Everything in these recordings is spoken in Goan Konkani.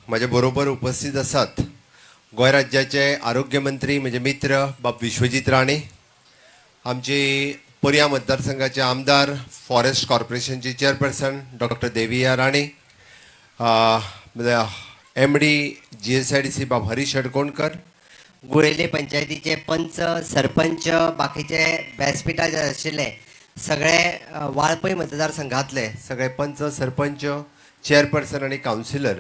म्हजे बरोबर उपस्थित आसात गोंय राज्याचे आरोग्य मंत्री म्हजे मित्र बाब विश्वजीत राणे, आमचे पर्या मतदारसंघाचे आमदार, फॉरेस्ट कॉर्पोरेशनचे chairperson doctor Deviya Rane, MD GSIDC बाब हरीश हडकोणकर, गुळेली पंचायतीचे पंच, सरपंच, बाकीचे व्यासपिठार जे आशिल्ले सगळे वाळपय मतदारसंघातले सगळे पंच, सरपंच, चेअरपर्सन आनी कावन्सिलर,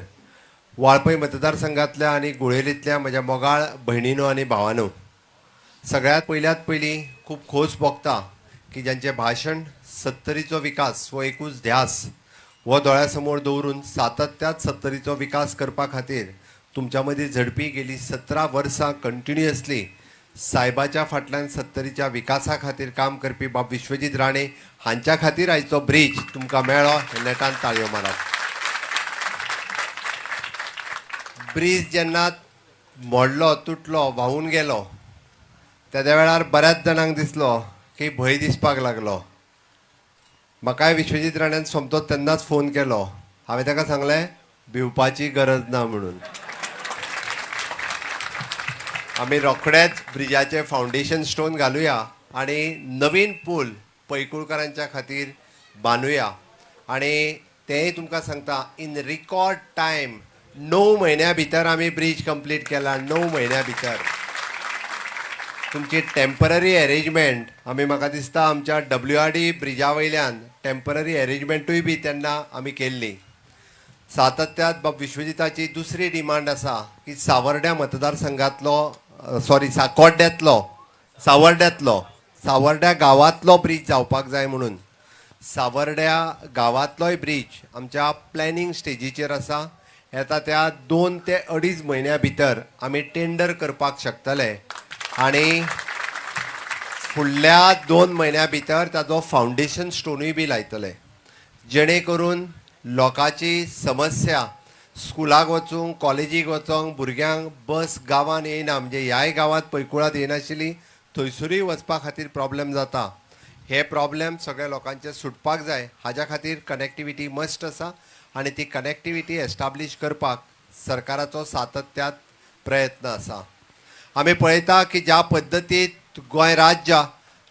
वाळपय मतदारसंघातल्या आनी गुळेलींतल्या म्हज्या मोगाळ भयणीनो आनी भावानो, सगळ्यात पयल्यात पयलीं खूब खोस भोगता की ज्यांचें भाशण सत्तरीचो विकास हो एकूच ध्यास हो दोळ्या समोर दवरून सातत्यात सत्तरीचो विकास करपा खातीर तुमच्या मदीं झडपी गेली 17 वर्सां कंटिन्युअसली सायबाच्या फाटल्यान सत्तरीच्या विकासा खातीर काम करपी बाब विश्वजीत राणे हांच्या खातीर आयचो ब्रीज तुमकां मेळ्ळो हे नेटान ताळयो मारात. ब्रीज जेन्ना मोडलो, तुटलो, व्हांवून गेलो तेद्या वेळार बऱ्याच जाणांक दिसलो की भंय दिसपाक लागलो. म्हाकाय विश्वजीत राण्यान सोमतो तेन्नाच फोन केलो. हांवें ताका सांगलें भिवपाची गरज ना म्हणून. आमी रोखडेच ब्रिजाचें फावंडेशन स्टोन घालुया आनी नवीन पूल पैकुळकारांच्या खातीर बांदुया. आनी तेंय तुमकां सांगता, इन रिकॉर्ड टायम 9 म्हयन्या भितर आमी ब्रीज कंप्लीट केला. 9 म्हयन्या भितर तुमची टेंपररी अरेंजमेंट आमी म्हाका दिसता आमच्या WRD ब्रिजा वयल्यान टेंपररी अरेंजमेंटूय बी तेन्ना आमी केल्ली. सातत्यात बाब विश्वजिताची दुसरी डिमांड आसा की सावर्ड्या मतदारसंघातलो, सॉरी, साकोड्ड्यांतलो, सावर्ड्यांतलो, सावर्ड्या गांवांतलो ब्रीज जावपाक जाय म्हणून. सावर्ड्या गांवांतलोय ब्रीज आमच्या प्लॅनिंग स्टेजीचेर आसा. येता त्या 2 ते 2.5 म्हयन्या भितर आमी टेंडर करपाक शकतले आनी फुडल्या 2 म्हयन्या भितर ताजो फावंडेशन स्टोनूय बी लायतले, जेणे करून लोकांची समस्या स्कुलाक वचूंक, कॉलेजीक वचोंक भुरग्यांक बस गांवान येयना, म्हणजे ह्याय गांवांत पैकुळांत येयनाशिल्ली, थंयसरूय वचपा खातीर प्रॉब्लेम जाता. हे प्रॉब्लेम सगळ्या लोकांचे सुटपाक जाय. हाज्या खातीर कनेक्टिविटी मस्ट आसा आनी ती कनेक्टिविटी एस्टाब्लीश करपाक सरकाराचो सातत्यात प्रयत्न आसा. आमी पळयता की ज्या पद्दतीत गोंय राज्य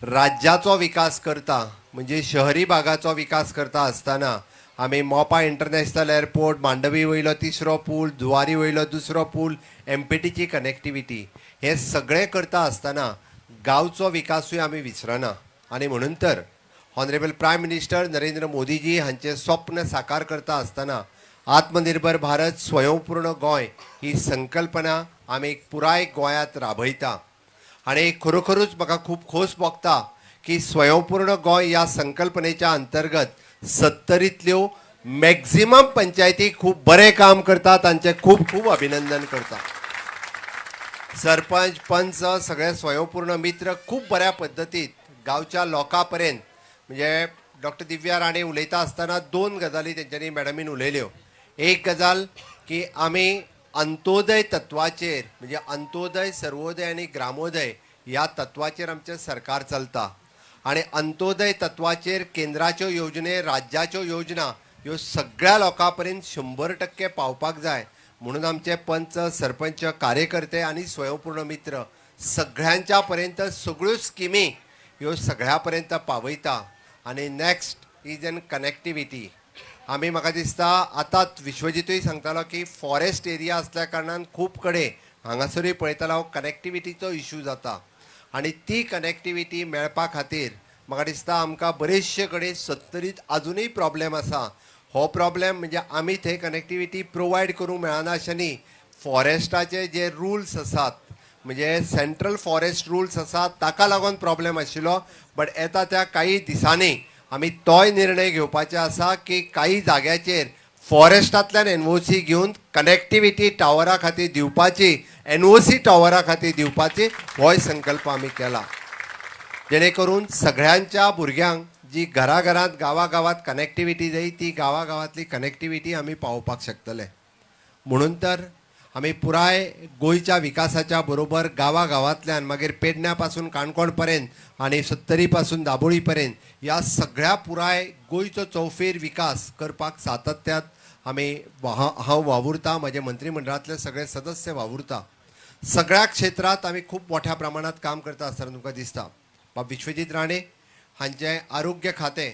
राज्याचो विकास करता, म्हणजे शहरी भागाचो विकास करता आसतना आमी मोपा इंटरनॅशनल एअरपोर्ट, मांडवी वयलो तिसरो पूल, जुवारी वयलो दुसरो पूल, MPTची कनेक्टिविटी, हे सगळें करता आसतना गांवचो विकासूय आमी विसरना. आनी म्हणून तर ऑनरेबल प्रायम मिनिस्टर नरेंद्र मोदीजी हांचें स्वप्न साकार करता आसतना आत्मनिर्भर भारत, स्वयंपूर्ण गोंय ही संकल्पना आमी पुराय गोंयांत राबयता. आनी खरोखरूच म्हाका खूब खोस भोगता की स्वयंपूर्ण गोंय ह्या संकल्पनेच्या अंतर्गत सत्तरींतल्यो मॅक्झिमम पंचायती खूब बरें काम करता, तांचें खूब खूब अभिनंदन करता. सरपंच, पंच, सगळे स्वयंपूर्ण मित्र खूब बऱ्या पद्दतीत गांवच्या लोकां पर्यंत, म्हणजे डॉक्टर दिव्या राणे उलयता आसतना 2 गजाली तेंच्यांनी मॅडमीन उलयल्यो. एक गजाल की आमी अंत्योदय तत्वाचेर, म्हणजे अंत्योदय, सर्वोदय आनी ग्रामोदय ह्या तत्वाचेर आमचें सरकार चलता आनी अंत्योदय तत्वाचेर केंद्राच्यो योजने, राज्याच्यो योजना ह्यो सगळ्या लोकां पर्यंत 100% पावपाक जाय म्हणून आमचे पंच, सरपंच, कार्यकर्ते आनी स्वयंपूर्ण मित्र सगळ्यांच्या पर्यंत सगळ्यो स्किमी ह्यो सगळ्या पर्यंत पावयता. आनी नेक्स्ट is an connectivity. आमी म्हाका दिसता आतांच विश्वजितूय सांगतालो की फॉरेस्ट एरिया आसल्या कारणान खूब कडेन हांगासरूय पळयतालो हांव कनेक्टिविटीचो इशू जाता आनी ती कनेक्टिविटी मेळपा खातीर म्हाका दिसता आमकां बरेचशे कडेन सत्तरीत आजुनूय प्रॉब्लेम आसा. हो प्रॉब्लेम म्हणजे आमी थंय कनेक्टिविटी प्रोवायड करूंक मेळना अशें न्ही, फॉरेस्टाचे जे रुल्स आसात, म्हणजे सेंट्रल फॉरेस्ट रुल्स आसात, ताका लागून प्रॉब्लेम आशिल्लो. बट येता त्या काही दिसांनी आमी तोय निर्णय घेवपाचे आसा की काही जाग्याचेर फॉरेस्टांतल्यान NOC घेवन कनेक्टिविटी टावरा खातीर दिवपाची, NOC टावरा खातीर दिवपाची, होय संकल्प आमी केला, जेणे करून सगळ्यांच्या भुरग्यांक जी घराघरांत, गांवागांवांत कनेक्टिविटी जाय, ती गांवागांवांतली कनेक्टिविटी आमी पावोवपाक शकतले. म्हणून तर आमी पुराय गोंयच्या विकासाच्या बरोबर गांवागांवांतल्यान, मागीर पेडण्या पासून काणकोण पर्यंत आनी सत्तरी पासून दाबोळी पर्यंत ह्या सगळ्या पुराय गोंयचो चौफेर विकास करपाक सातत्यात आमी हांव वावुरता, म्हजे मंत्रीमंडळांतले सगळे सदस्य वावुरता. सगळ्या क्षेत्रांत आमी खूब मोठ्या प्रमाणात काम करता आसतना तुमकां दिसता. बाब विश्वजीत राणे हांचें आरोग्य खातें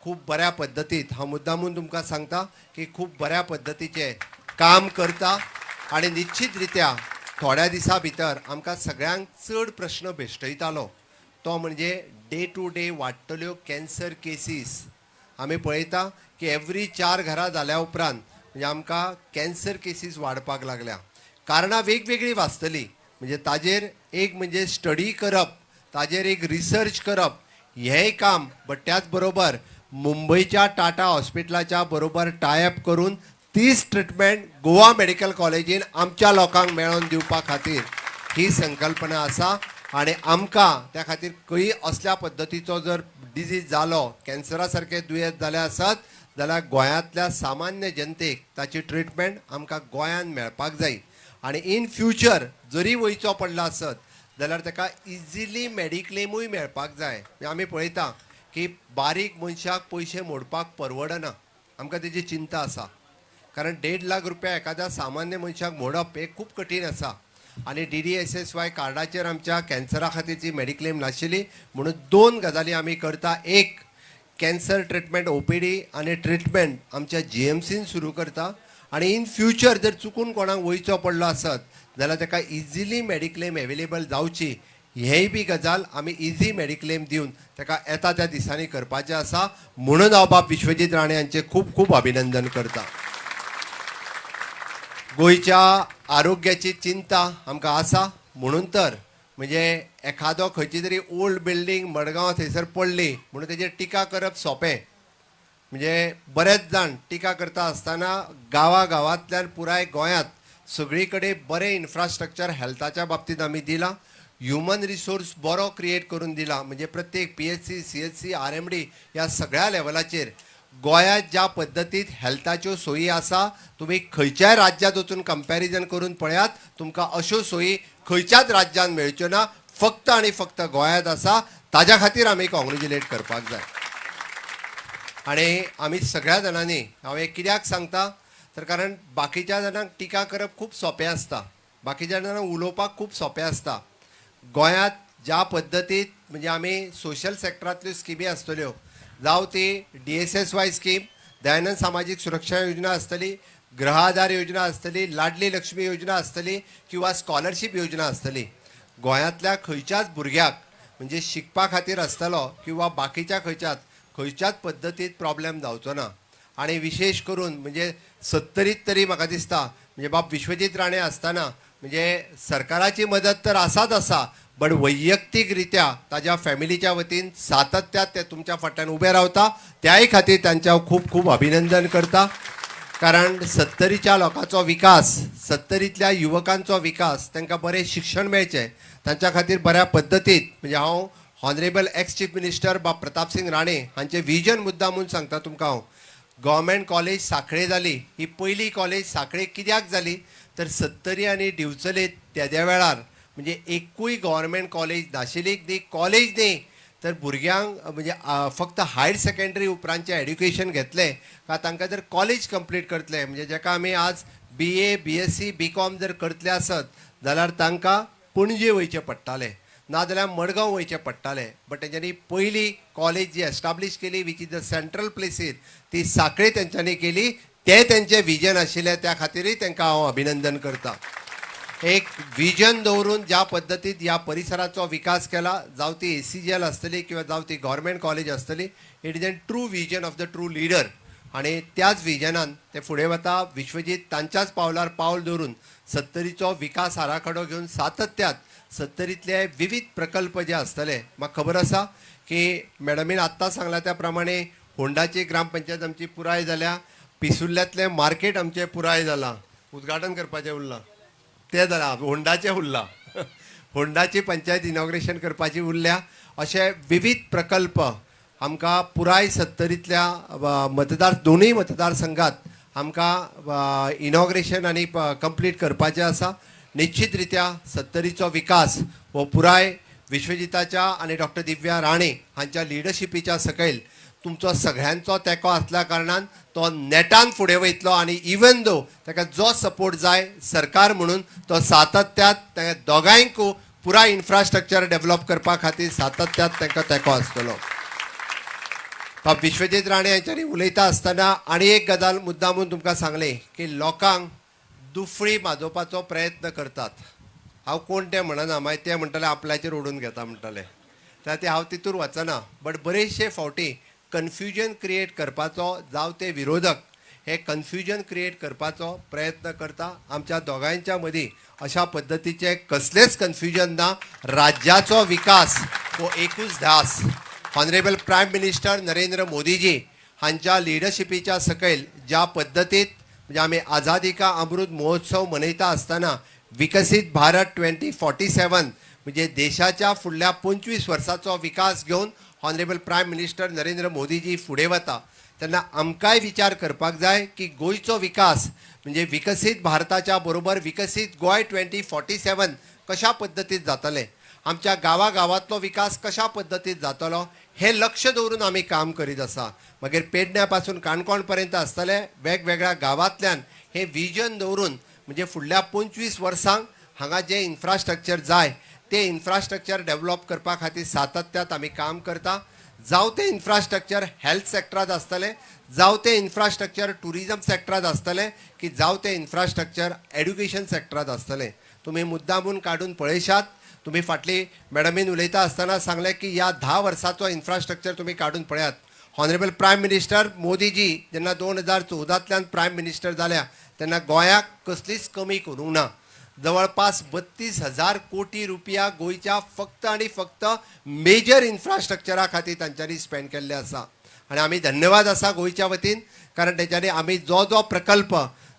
खूब बऱ्या पद्दतीत, हांव मुद्दामून तुमकां सांगता की खूब बऱ्या पद्दतीचें काम करता आनी निश्चित रित्या थोड्या दिसां भितर आमकां सगळ्यांक चड प्रश्न भेश्टयतालो तो म्हणजे डे टू डे वाडटल्यो कॅन्सर केसीस. आमी पळयता की एवरी 4 घरां जाल्या उपरांत म्हणजे आमकां कॅन्सर केसीस वाडपाक लागल्या. कारणां वेगवेगळीं वाचतलीं, म्हणजे ताजेर एक म्हणजे स्टडी करप, ताजेर एक रिसर्च करप हेंय काम, बट त्याच बरोबर मुंबयच्या टाटा हॉस्पिटलाच्या बरोबर टायअप करून तीच ट्रिटमेंट गोवा मेडिकल कॉलेजीन आमच्या लोकांक मेळोवन दिवपा खातीर ही संकल्पना आसा. आनी आमकां त्या खातीर खंय असल्या पद्दतीचो जर डिजीज जालो, कॅन्सरा सारकें दुयेंत जालें आसत जाल्यार गोंयांतल्या सामान्य जनतेक ताची ट्रिटमेंट आमकां गोंयांत मेळपाक जाय. आनी इन फ्युचर जरी वयचो पडला आसत जाल्यार ताका इजिली मेडिक्लेमूय मेळपाक जाय. म्हणजे आमी पळयता की बारीक मनशाक पयशे मोडपाक परवडना, आमकां तेजी चिंता आसा, कारण 1.5 लाख रुपया एखाद्या सामान्य मनशाक मोडप हें खूब कठीण आसा. आनी DDSSY कार्डाचेर आमच्या कॅन्सरा खातीरची मेडिक्लेम नाशिल्ली, म्हणून 2 गजाली आमी करता. एक, कॅन्सर ट्रिटमेंट OPD आनी ट्रिटमेंट आमच्या GMCन सुरू करता. आनी इन फ्युचर जर चुकून कोणाक वयचो पडलो आसत जाल्यार ताका इजिली मेडिक्लेम एवेलेबल जावची हेंय बी गजाल आमी इजी मेडिक्लेम दिवन ताका येता त्या दिसांनी करपाचें आसा. म्हणून हांव बाब विश्वजीत राणे हांचें खूब खूब अभिनंदन करता. गोंयच्या आरोग्याची चिंता आमकां आसा, म्हणून तर म्हणजे एखादो खंयची तरी ओल्ड बिल्डींग मडगांव थंयसर पडली म्हणून तेजेर टिका करप सोंपें. म्हणजे बरेच जाण टिका करता आसतना गांवा गांवांतल्यान पुराय गोंयांत सगळी कडेन बरें इन्फ्रास्ट्रक्चर हेल्थाच्या बाबतींत आमी दिलां, ह्युमन रिसोर्स बरो क्रिएट करून दिला. म्हणजे प्रत्येक PHC, CHC, RMD ह्या सगळ्या लेवलाचेर गोंयांत ज्या पद्दतीत हेल्थाच्यो सोयी आसा, तुमी खंयच्याय राज्यांत वचून कंपॅरिजन करून पळयात, तुमकां अश्यो सोयी खंयच्याच राज्यांत मेळच्यो ना, फक्त आनी फक्त गोंयांत आसा. ताज्या खातीर आमी कॉंग्रेच्युलेट करपाक जाय. आनी आमी सगळ्या जाणांनी, हांव हें कित्याक सांगता तर कारण बाकीच्या जाणांक टिका करप खूब सोंपें आसता, बाकीच्या जाणांक उलोवपाक खूब सोंपें आसता. गोंयांत ज्या पद्दतीत म्हणजे आमी सोशल सॅक्टरांतल्यो स्किमी आसतल्यो, जावं ती DSSY scheme, Dayanand सामाजीक सुरक्षा योजना आसतली, गृह आधार योजना आसतली, लाडली लक्ष्मी योजना आसतली किंवा स्कॉलरशीप योजना आसतली, गोंयांतल्या खंयच्याच भुरग्याक म्हणजे शिकपा खातीर आसतलो किंवा बाकीच्या खंयच्याच पद्दतीत प्रॉब्लेम जावचो ना. आनी विशेश करून म्हणजे सत्तरीत तरी म्हाका दिसता म्हणजे बाब विश्वजीत राणे आसतना म्हणजे सरकाराची मदत तर आसाच आसा, बट वैयक्तीक रित्या ताज्या फॅमिलीच्या वतीन सातत्यात ते तुमच्या फाटल्यान उबे रावता, त्याय खातीर तांचें हांव खूब खूब अभिनंदन करता. कारण सत्तरीच्या लोकांचो विकास, सत्तरींतल्या युवकांचो विकास, तांकां बरें शिक्षण मेळचें तांच्या खातीर बऱ्या पद्दतीत म्हणजे हांव ऑनरेबल एक्स चीफ मिनिस्टर बाब प्रतापसिंग राणे हांचें विजन मुद्दा म्हूण सांगता तुमकां हांव. गव्हर्मेंट कॉलेज सांखळे जाली, ही पयली कॉलेज सांखळे कित्याक जाली तर सत्तरी आनी दिवचले तेद्या वेळार म्हणजे एकूय गव्हर्मेंट कॉलेज नाशिल्ली. ती कॉलेज न्ही तर भुरग्यांक म्हणजे फक्त हायर सेकंडरी उपरांतचें एड्युकेशन घेतलें काय तांकां जर कॉलेज कंप्लीट करतले म्हणजे जाका आमी आज BA, BSc, BCom जर करतले आसत जाल्यार तांकां पणजे वयचें पडटालें, नाजाल्यार मडगांव वयचें पडटालें. बट तेंच्यांनी पयली कॉलेज जी एस्टाब्लीश केली which is the central प्लेसीर, ती सांखळे तेंच्यांनी केली. तें तेंचें विजन आशिल्लें, त्या खातीरय तांकां हांव अभिनंदन करता. एक विजन दवरून ज्या पद्दतीत ह्या परिसराचो विकास केला, जावं ती ACGL आसतली किंवा जावं ती गव्हर्मेंट कॉलेज आसतली, it is an true vision of the true leader. आनी त्याच विजनान ते फुडें वता. विश्वजीत तांच्याच पावलार पावल दवरून सत्तरीचो विकास आराखडो घेवन सातत्यात सत्तरींतले विविध प्रकल्प जे आसतले, म्हाका खबर आसा की मॅडमीन आत्तां सांगला त्या प्रमाणे होंडाची ग्रामपंचायत आमची पुराय जाल्या, पिसुर्ल्यांतलें मार्केट आमचें पुराय जालां, उद्घाटन करपाचें उरलां तें जालां, होंडाचें उरलां, होंडाची पंचायत इनॉग्रेशन करपाची उरल्या. अशे विविध प्रकल्प आमकां पुराय सत्तरींतल्या मतदार दोनूय मतदारसंघात आमकां इनॉग्रेशन आनी कंप्लीट करपाचें आसा. निश्चित रित्या सत्तरीचो विकास हो पुराय विश्वजिताच्या आनी डॉक्टर दिव्या राणे हांच्या लिडरशिपीच्या सकयल तुमचो सगळ्यांचो तेंको आसल्या कारणान तो नेटान फुडें वयतलो आनी इवन दो ताका जो सपोर्ट जाय सरकार म्हणून तो सातत्यात ताका दोगांयकू पुराय इन्फ्रास्ट्रक्चर डेवलप करपा खातीर सातत्यात तांकां तेंको आसतलो. बाब विश्वजीत राणे हांच्यांनी उलयता आसतना आनी एक गजाल मुद्दामून तुमकां सांगली की लोकांक दुफळी माजोवपाचो प्रयत्न करतात. हांव कोण तें म्हणना, मागीर ते म्हणटले आपल्याचेर ओडून घेता म्हणटले, त्या ते हांव तितूर वचना. बट बरेचशे फावटी कन्फ्युजन क्रिएट करपाचो जावं ते विरोधक हे कन्फ्युजन क्रिएट करपाचो प्रयत्न करता. आमच्या दोगांयच्या मदीं अशा पद्दतीचें कसलेंच कन्फ्युजन ना. राज्याचो विकास हो एकूच ध्यास. ऑनरेबल प्रायम मिनिस्टर नरेंद्र मोदीजी हांच्या लिडरशिपीच्या सकयल ज्या पद्दतीत म्हणजे आमी आझादी का अमृत महोत्सव मनयता आसतना विकसीत भारत 2047 म्हणजे देशाच्या फुडल्या 25 वर्साचो विकास घेवन ऑनरेबल प्रायम मिनिस्टर नरेंद्र मोदीजी फुडें वता तेन्ना आमकांय विचार करपाक जाय की गोंयचो विकास म्हणजे विकसीत भारताच्या बरोबर विकसीत गोंय 2047 कशा पद्दतीत जातलें, आमच्या गांवागांवांतलो विकास कशा पद्दतीत जातलो हें लक्ष दवरून आमी काम करीत आसा. मागीर पेडण्या पासून काणकोण पर्यंत आसतले वेगवेगळ्या गांवांतल्यान हें विजन दवरून म्हणजे फुडल्या 25 वर्सांक हांगा जें इन्फ्रास्ट्रक्चर जाय तें इन्फ्रास्ट्रक्चर डेवलप करपा खातीर सातत्यात आमी काम करता. जावं तें इन्फ्रास्ट्रक्चर हेल्थ सेक्टरांत आसतलें, जावं तें इन्फ्रास्ट्रक्चर ट्युरिजम सेक्टरांत आसतलें की जावं तें इन्फ्रास्ट्रक्चर एड्युकेशन सेक्टरांत आसतलें. तुमी मुद्दामून काडून पळयशात. तुमी फाटली मॅडमीन उलयता आसतना सांगलें की ह्या 10 वर्साचो इन्फ्रास्ट्रक्चर तुमी काडून पळयात. ऑनरेबल प्रायम मिनिस्टर मोदीजी जेन्ना 2014तल्यान प्रायम मिनिस्टर जाल्या तेन्ना गोंयाक कसलीच कमी करूंक ना. जवळपास 32,000 कोटी रुपया गोंयच्या फक्त आनी फक्त मेजर इन्फ्रास्ट्रक्चरा खातीर तांच्यांनी स्पेंड केल्ले आसा आनी आमी धन्यवाद आसा गोंयच्या वतीन, कारण तेंच्यांनी आमी जो जो प्रकल्प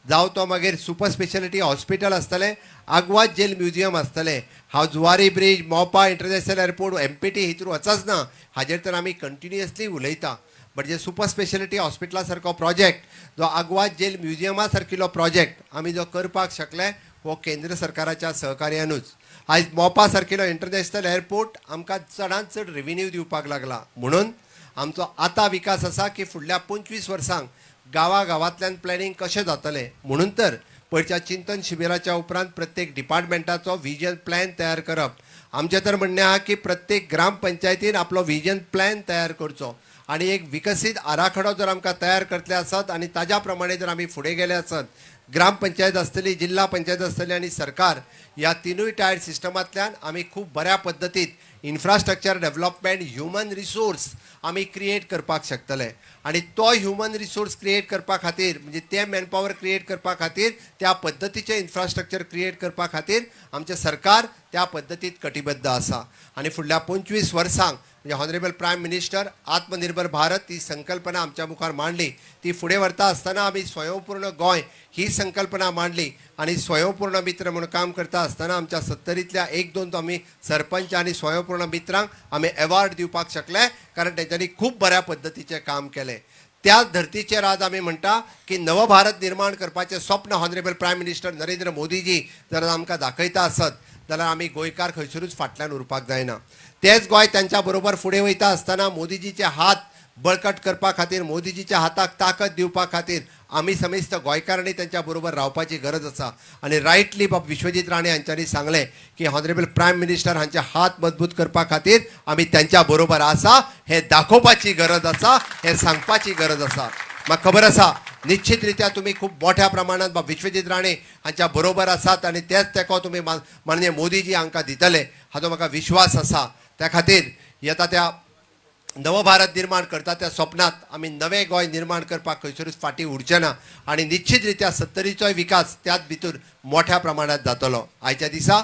जावं तो मागीर सुपर स्पेशलिटी हॉस्पिटल आसतलें, आगवाद जेल म्युझियम आसतलें, हांव Zuari bridge, Mopa international airport, MPT हितूर वचच ना, हाजेर तर आमी कंटिन्युअसली उलयता. बट जे सुपर स्पेशलिटी हॉस्पिटला सारको प्रोजेक्ट, जो आगवाद जेल म्युझियमा सारकिलो प्रोजेक्ट आमी जो करपाक शकले हो केंद्र सरकाराच्या सहकार्यानूच. आयज मोपा सारकिलो इंटरनॅशनल एअरपोर्ट आमकां चडांत चड रेविन्यू दिवपाक लागला. म्हणून आमचो आतां विकास आसा की फुडल्या 25 वर्सांक गांवागांवांतल्यान प्लॅनिंग कशें जातलें. म्हणून तर पयरच्या चिंतन शिबिराच्या उपरांत प्रत्येक डिपार्टमेंटाचो विजन प्लॅन तयार करप. आमचें तर म्हणणें आहा की प्रत्येक ग्रामपंचायतीन आपलो विजन प्लॅन तयार करचो आनी एक विकसीत आराखडो जर आमकां तयार करतले आसत आनी ताज्या प्रमाणे जर आमी फुडें गेले आसत, ग्रामपंचायत आसतली, जिल्हा पंचायत आसतली आनी सरकार, ह्या तिनूय टायर सिस्टमांतल्यान आमी खूब बऱ्या पद्दतीत इन्फ्रास्ट्रक्चर डेवलपमेंट, ह्युमन रिसोर्स आमी क्रिएट करपाक शकतले. आनी तो ह्युमन रिसोर्स क्रिएट करपा खातीर म्हणजे ते मॅनपावर क्रिएट करपा खातीर, त्या पद्दतीचें इन्फ्रास्ट्रक्चर क्रिएट करपा खातीर आमचें सरकार त्या पद्दतीत कटिबद्ध आसा. आनी फुडल्या 25 वर्सांक म्हणजे ऑनरेबल प्रायम मिनिस्टर आत्मनिर्भर भारत ही संकल्पना आमच्या मुखार मांडली, ती फुडें व्हरता आसतना आमी स्वयंपूर्ण गोंय ही संकल्पना मांडली आनी स्वयंपूर्ण मित्र म्हणून काम करता आसतना आमच्या सत्तरींतल्या 1-2 आमी सरपंच आनी स्वयंपूर्ण मित्रांक आमी एवॉर्ड दिवपाक शकले, कारण तेंच्यांनी खूब बऱ्या पद्दतीचें काम केलें. त्याच धर्तीचेर आज आमी म्हणटा की नवभारत निर्माण करपाचें स्वप्न ऑनरेबल प्रायम मिनिस्टर नरेंद्र मोदीजी जर आमकां दाखयता आसत जाल्यार आमी गोंयकार खंयसरूच फाटल्यान उरपाक जायना. तेच गोंय त्यांच्या बरोबर फुडें वयता आसतना मोदीजीचे हात बळकट करपा खातीर, मोदीजीच्या हाताक ताकद दिवपा खातीर आमी समेस्त गोंयकारांनी त्यांच्या बरोबर रावपाची गरज आसा. आनी रायटली बाब विश्वजीत राणे हांच्यांनी सांगलें की ऑनरेबल प्रायम मिनिस्टर हांचे हात मजबूत करपा खातीर आमी त्यांच्या बरोबर आसा हें दाखोवपाची गरज आसा, हें सांगपाची गरज आसा. म्हाका खबर आसा निश्चित रित्या तुमी खूब मोठ्या प्रमाणात बाब विश्वजीत राणे हांच्या बरोबर आसात आनी तेच तेंको तुमी माननीय मोदीजी हांकां दितले हाचो म्हाका विश्वास आसा. त्या खातीर येता त्या नवभारत निर्माण करता त्या स्वप्नात आमी नवें गोंय निर्माण करपाक खंयसरूच फाटीं उरचें ना आनी निश्चित रित्या सत्तरीचोय विकास त्याच भितर मोठ्या प्रमाणात जातलो. आयच्या दिसा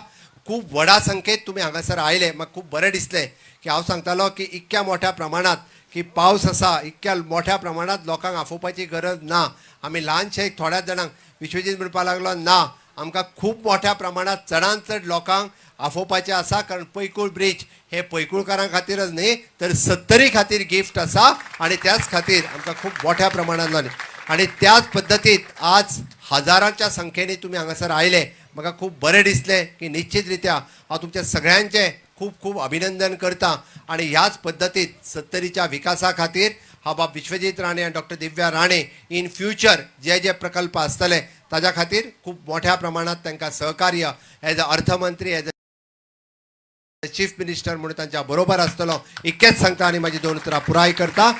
खूब व्हडा संख्येत तुमी हांगासर आयले, म्हाका खूब बरें दिसलें की हांव सांगतालो की इतक्या मोठ्या प्रमाणात की पावस आसा, इतक्या मोठ्या प्रमाणात लोकांक आफोवपाची गरज ना. आमी ल्हानशे एक थोड्याच जाणांक विश्वजीत म्हणपाक लागलो ना, आमकां खूब मोठ्या प्रमाणात चडांत चड लोकांक आफोवपाचें आसा, कारण पैकूळ ब्रीज हे पैकूळकारां खातीरच न्ही तर सत्तरी खातीर गिफ्ट आसा आनी त्याच खातीर आमकां खूब मोठ्या प्रमाणात जालें. आनी त्याच पद्दतीत आज हजारांच्या संख्येने तुमी हांगासर आयले, म्हाका खूब बरें दिसलें की निश्चित रित्या हांव तुमच्या सगळ्यांचें खूब खूब अभिनंदन करता आनी ह्याच पद्दतीत सत्तरीच्या विकासा खातीर हांव बाब विश्वजीत राणे आनी doctor Divya Rane in future जे जे प्रकल्प आसतले ताज्या खातीर खूब मोठ्या प्रमाणात तांकां सहकार्य एज अ अर्थमंत्री, एज अ चीफ मिनिस्टर म्हणून तांच्या बरोबर आसतलो, इतकेंच सांगता आनी म्हाजी दोन उतरां पुराय करता.